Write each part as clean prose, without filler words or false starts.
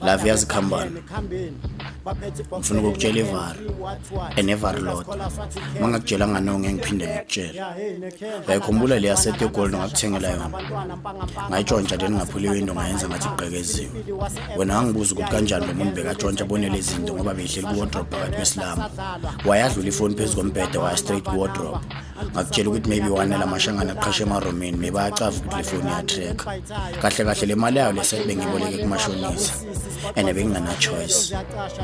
Love yazi khambani. Ngifuna ukukutshela ivari. And ivari lodwa. Mangakutshela ngano ngeke ngiphinde ngikutshele. Uyayikhumbula leya set yegold ngakuthengela yona. Ngayitshontsha then ngaphula iwindow ngayenza ngathi igqekeziwe. Wena wangibuza ukuthi kanjani lo muntu bekatshontsha abone lezi zinto ngoba beyihleli ku-wardrobe phakathi kwesilamba. Wayadlula ifoni phezu kombhede waya straight ku-wardrobe. Ngakutshela ukuthi maybe wanela amashangana aqhashe emaromini, maybe ayacava ukuthi le foni iyatrack. Kahle kahle le mali yayo le set bengiboleke kumashonisa and bengingana choice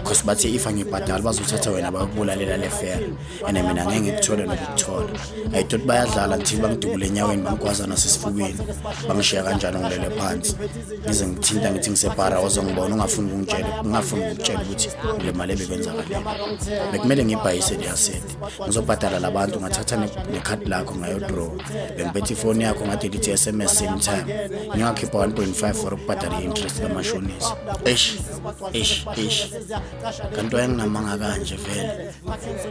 cause bathe if angibhadali bazothatha wena bayokubulalela le fare and mina ngeke ngikuthole nokukuthola. I thought bayadlala until bangidubule enyaweni, bangigwaza nasesifubeni, bangishiya kanjalo ngilele phansi. Ngize ngithinta ngithi ngisebhara, wazongibona ungafuni ukungitshela, ungafuni ukutshela ukuthi le mali ebekwenzakaleni. Bekumele ngibhayise leya set, ngizobhadala labantu. Ngathatha nekhadi lakho ngayodraw, bengiphethe ifoni yakho, ngadelete i-SMS same time, ngingakhipha 1.5 for ukubhadala i-interest kamashonisa. Eish, eish, eish, kanti wayenginamanga kanje vele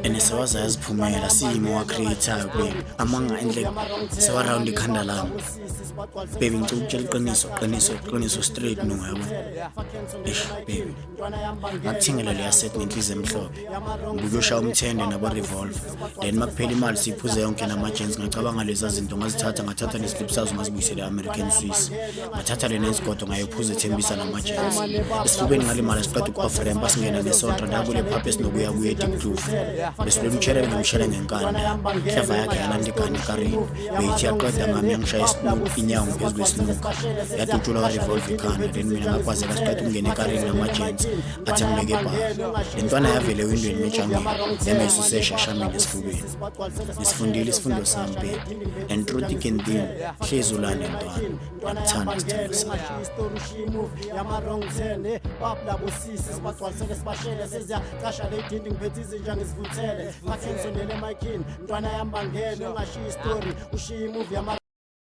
and sewaze yaziphumela siyimo wa-create-ayo, baby. Amanga endle sewarawunda ikhanda lami, baby. Ngicela ukutshela iqiniso, qiniso, qiniso straight. No, yabo, eish baby, ngakuthengela leya set ngenhliziyo emhlophe, ngibuke uyoshaya umthende nabo-revolver, then makuphela imali siyiphuze yonke nama-gents. Ngacabanga leza zinto ngazithatha, ngathatha neslip sazo, ngazibuyisela e-American Swiss. Ngathatha lena isigodo, ngayophuza ethembisa nama-gents esifubeni ngalimala. Siqeda uku-off ramp, asingena nesontra ndakule phapha esinokuya kuye eDiepkloof. Besilwela umtshelele ngemshele ngenkanda, hlava yakhe yalanda igane ekarini. Beyithi yaqeda ngami, yangishaya isinuku, inyawo ngiphezu kwesinuku, yadutshulwa ka-revolve ikhanda. Then mina ngakwazeka. Siqeda ukungena ekarini nama-gents, athi angibeke ebhara. Le ntwana yavele ewindweni ngejangile, yangayisuse eshamini esifubeni. Ngisifundile isifundo sami, baby, and through thick and thin, hlezi ulande ntwana. Ngiyakuthanda, sithando sami. Yama-wrong turn bab sisi sibagcwalisele, sibashele, seziyacasha le idindi. Ngiphethe izinja, ngizivuthele, fakhe ngisondele emayikhini, ntwana yami, bangene. Ungashiyi istory, ushiye imovie yama.